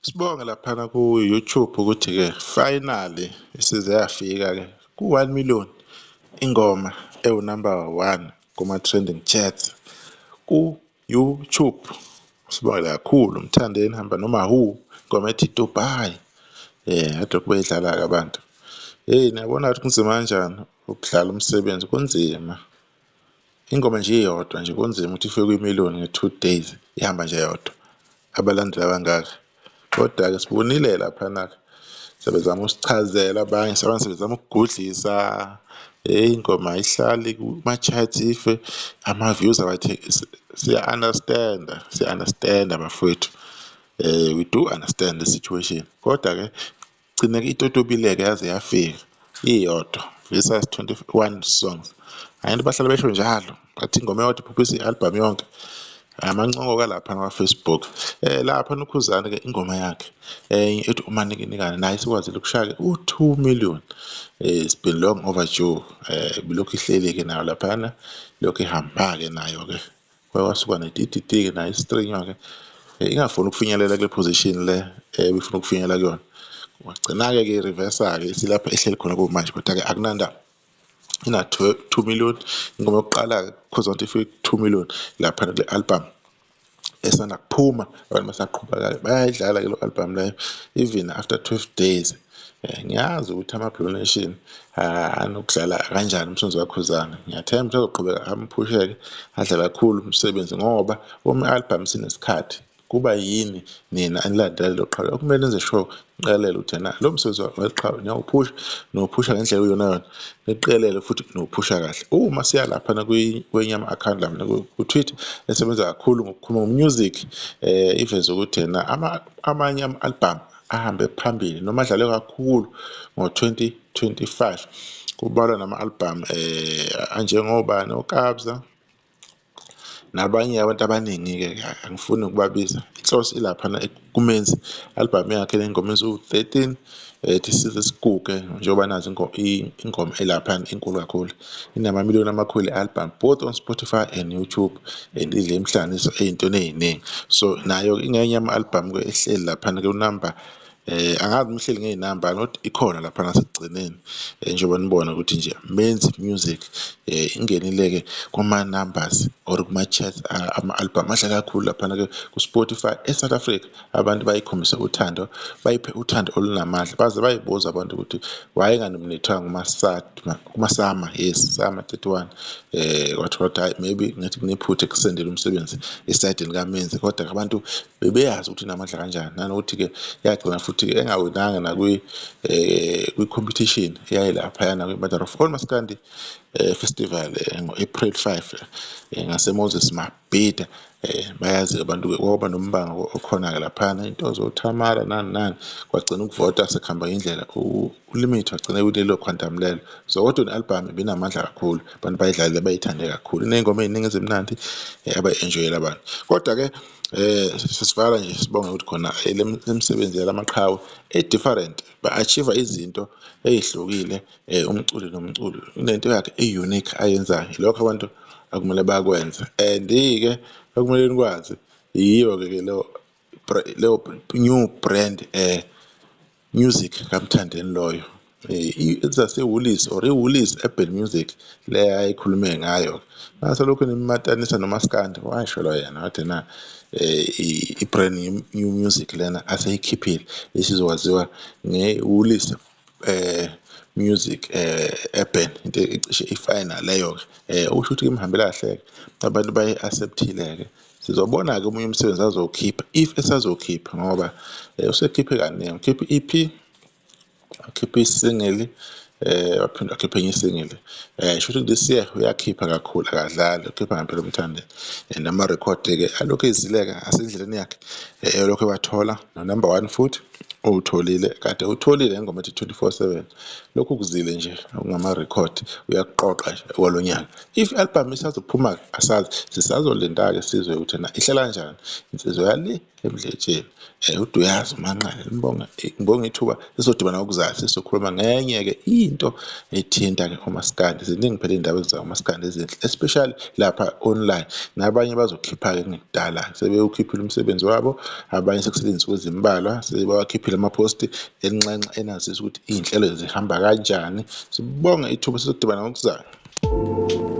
Sibonge laphana ku-YouTube ukuthi-ke finally isize yafika-ke ku-1 million ingoma ewu-number one kuma-trending chats ku-YouTube. Sibonge kakhulu Mthandeni hamba noma who, ingoma ethi Dubai. Kade lokhu beyidlala-ke abantu. Hheyi, niyabona ukuthi kunzima kanjani ukudlala umsebenzi, kunzima. Ingoma nje iyodwa nje kunzima ukuthi ifike kwi-million nge-2 days ihamba nje yodwa, abalandeli abangaka. Koda-ke sibonile laphana-ke sebezama ukusichazela abanye, abanye sebezama ukugudlisa, hheyi ingoma ayihlali kuma-charts ife ama-views siya-understand-a, siya-understand-a bafowethu we do understand the situation. Koda-ke gcine-ke itotobile-ke yaze yafika iyodwa versus 21 songs. Hhayi bahlale besho njalo bathi ingoma eyodwa iphuphisa i-album yonke. Amancoko-ke alaphana kwa-Facebook. Laphana uKhuzani-ke ingoma yakhe ethi uManikinikane naye isikwazile ukushaya-ke u-2 million. It's been long overdue, ibilokhu ihleli-ke nayo laphayana, ilokhu ihamba-ke nayo-ke. Kwake kwasuka ne-DDD-ke nayo istrenywa-ke ingafuni ukufinyelela kule position le ebifuna ukufinyelela kuyona. Wagcina-ke ke i-reverse-ke isilapha ehleli khona kumanje kodwa-ke akunandaba. Ina 2 million ingoma yokuqala-ke Khuzani ifike ku-2 million laphana kule album esanda kuphuma, abantu basaqhubeka-ke bayayidlala-ke lo album leyo even after 12 days. Ngiyazi ukuthi ama-Blue Nation anokudlala kanjani umsebenzi kaKhuzani. Ngiyathemba ukuthi azoqhubeka amphusheke adlale kakhulu umsebenzi ngoba uma i-album isinesikhathi kuba yini nina enilandela lelo qhawe okumele nenze sure niqikelele ukuthi ena lo msebenzi weqhawe niyawuphusha, niwuphusha ngendlela okuyiyona yona, niqikelele futhi niwuphusha kahle. Uma siya laphana kwenye ama-akhawunti laphana ku-Twitter esebenza kakhulu ngokukhuluma ngo-music, iveze ukuthi ena amanye ama-album ahambe phambili noma adlale kakhulu ngo-2025 kubalwa nama-album anjengobani oKabza nabanye abantu abaningi-ke, angifuni ukubabiza. Inhloso ilaphana kuMenzi album yakhe eney'ngoma eziwu-13 ethi size siguge, njengoba nazi ingoma elaphana inkulu kakhulu, inamamiliyoni amakhulu i-album both on Spotify and YouTube and idle imihlanganiso ey'ntweni ey'ningi. So nayo ingenye yama-album-ke ehleli laphana ku-number angazi uma ihleli ngey'namba not ikhona lapha ngasekugcineni, njengoba nibona ukuthi nje Menzi Music ingenile-ke kuma-numbers or kuma-charts ama-album adlala kakhulu laphana-ke ku-Spotify e-South Africa. Abantu bayikhombise uthando, bayiphe uthando olunamandla, baze bayibuza abantu ukuthi wayenganominethwanga kumaSAMA, yes, SAMA 31, kwathiwa ukuthi hhayi, maybe ngathi kunephutha ekusendela umsebenzi esayidini likaMenzi, kodwa abantu bebeyazi ukuthi inamandla kanjani, nanokuthi-ke yagcina futhi-ke engawinanga nakwi kwi-competition eyayilaphayana kwi-Mother of All Maskandi Festival ngo-April 5 ngase-Moses Mabhida. Bayazi-ke abantu-ke kwaba nombango okhona-ke laphayana into zoThamara nani nani, kwagcina ukuvota sekuhamba ngendlela uLimit wagcina ewinile quantum lelo. So kodwa ne-album ibinamandla kakhulu, abantu bayidlalile bayithande kakhulu, iney'ngoma ey'ningi ezimnandi abayi-enjoyile abantu. Kodwa-ke sesivala nje sibonge ukuthi khona lemisebenzi yalamaqhawe e-different ba-achieve izinto ey'hlukile, umculi nomculi unento yakhe e-unique ayenzayo, lokho abantu akumele bakwenze and-ke okumele nikwazi yiyo-ke ke leyo new brand music kaMthandeni loyo ezase-Woolies or i-Woolies Urban Music le ayikhulume ngayo. Ngaselokhu nimatanisa nomaskandi washo yena wathi na i-brand new music lena aseyikhiphile isizokwaziwa nge-Woolies music urban, into ecishe ifane naleyo-ke, okusho ukuthi imhambela kahle-ke, abantu bayi-accept-ile-ke. Sizobona-ke omunye umsebenzi azowukhipha if esazokhipha ngoba usekhiphe kaningi, ukhiphe i-EP, wakhipha i-single, waphinde wakhipha enye i-single, shuthi this year uyakhipha kakhulu, akadlali, ukhipha ngempela uMthandeni and amarekhodi-ke alokhu ezile-ke asendleleni yakhe, elokhu ewathola no-number one futhi uwutholile, kade uwutholile ingoma ethi 24/7, lokhu kuzile nje okungamarekhodi uyakuqoqa nje okwalo nyaka. If i-album isazophuma-ke asazi, sisazolinda-ke sizwe ukuthi ena ihlala kanjani insizwa yale eMdletsheni. Uduyazi uManqele ngibonga ngibonga ithuba, sizodibana ngokuzayo sizokhuluma ngenye-ke into. into ethinta-ke umaskandi. Ziningi phela iy'ndaba ezenziwa umaskandi ezinhle, especially lapha online. Nabanye bazokhipha-ke kungekudala, sebewukhiphile umsebenzi wabo, abanye sekusele iy'nsuku ezimbalwa sebewakhiphile amaphosti enxenxa enazisa ukuthi iy'nhlelo zihamba kanjani. Sibonge ithuba, sizodibana ngokuzayo.